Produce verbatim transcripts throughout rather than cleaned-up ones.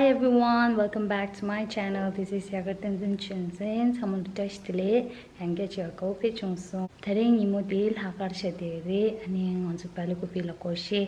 Hi everyone, welcome back to my channel. This is Yagar Tenzin Chinzen. ཚང་མ་ལ་བཀྲ་ཤིས་བདེ་ལེགས། ཡང་བསྐྱར་བྱས་པ་དགའ་པོ་དཔེ་བྱུང་སོང་། དེ་རིང་ཉིན་མོ་འདི་ལྷག་དཀར་ཆགས་བསྡད་རེད། ཨ་ནི་ང་ཚོ་སྦེལ་ཀོབ་ལ་སྒོར་གཞས་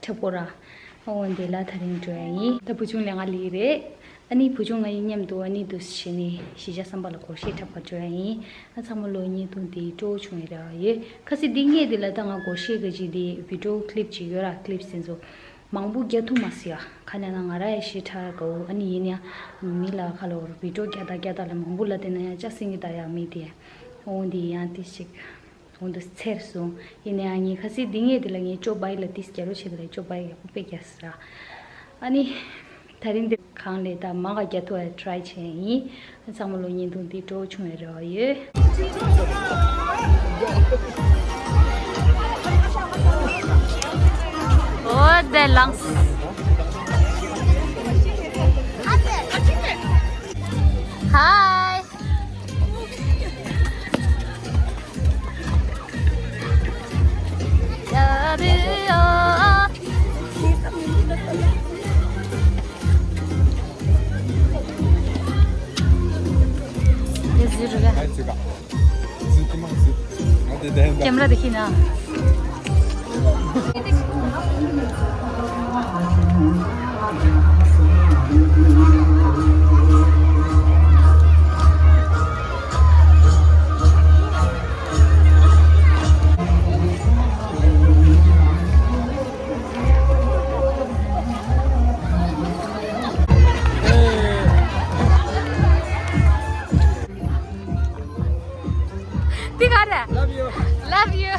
འཁྲབ་དགོས་ར། འོ་འདི་ལ་དེ་རིང་འགྲོ་ཡ་ཡིན། ད་བུ་ཆུང་ལས་ང་ལི་རེད། ཨ་ནི་བུ་ཆུང་ང་ཡི་མཉམ་དུ་ཨ་ནི་འདུག་སེ་བྱས་ནས་གཞིས་ཆགས་གསུམ་པ་ལ་སྒོར་གཞས་འཁྲབ་པར་འགྲོ་ཡ་ཡིན། ཨ་ཚང་མ་ལོ་བརྙན་ཐུང་འདི་སྤྲོ་བོ་བྱུང་ཡོད་རེད་ཡོད། ཁ་སང་འདི་སྔས་འདི་ལ་ད་ང་སྒོར་གཞས་ག་ཅིག་འདི་བི་ཌིའོ་ཀི་ལིབ་ཅིག་ཡོད་ར། ཀི་ལིབ་ཟེར་ཚོ་མང་པོ་རྒྱག་ཐུབ་མ་སོང་ཡ། ཁ་ནས་ན་ང་ར་ཡ་ཞེ་དྲག་དགའ་བོ། ཨ་ནི་ཡིན་ཡ་མི་ལ་ཁ་ལོར་བི་ཌིའོ་རྒྱག་ད་རྒྱག་ད་ལ་མང་པོ་ལ་དེ་ན་ཡ་ཅག་སེང་གི་ད་ཡ་མི་དེ། འོ་འདི་ཡང་དེ་ཞིག་འོ་འདི་ཚེར་སོང་། ཡིན་ཡ་ངས་ཁ་སང་འདི་སྔས་འདི་ལ་ངས་ཅོ་བའི་ལ་དེ་རྒྱག་རོགས་བྱེད་ད་ལ་ཅོ་བའི་ཡག་པོ་དཔེ་རྒྱག་ས་ར། ཨ་ནི་དེ་རིང་འདི་གང་ལས་ད་མ་ག་རྒྱག་ཐུབ་ཡ་ཊི་རའི་བྱས་ཡིན། ཚང་མ་ལོ་བརྙན་ཐུང་འདི་སྤྲོ་བོ་བྱུང་བའི་རེ་བ་ཡོད། འོ་དེ་ལངས། Hi. Camera देखिए ना। Love you. Love you.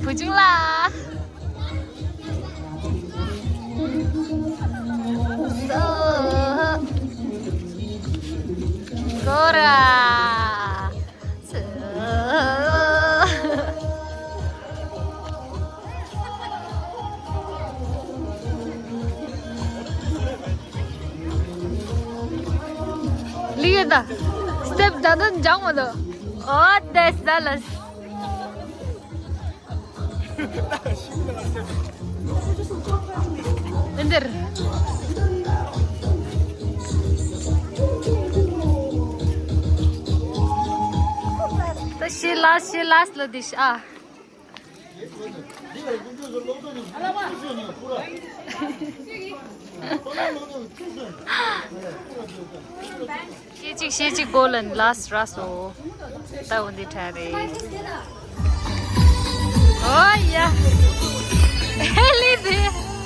བུ་ཆུང་ལགས། སྐོར་ར། ལིའི་ད། སི་ཊེབ་ད་དུང་འཇང་མ་དོ། ཨོ་དེ་ས་ལ། འདིར། ད་ཤི་ལ་ཤི་ལ་སི་ལ་དི་ཤ་ཨ། ཤེས་ཅིག་ཤེས་ཅིག་གོ་ལན་ལ་སི་ར་སོ། ད་འོ་འདི་ཁྲ་རེད། ཨོ་ཡ། ཨེ་ལི་དེ།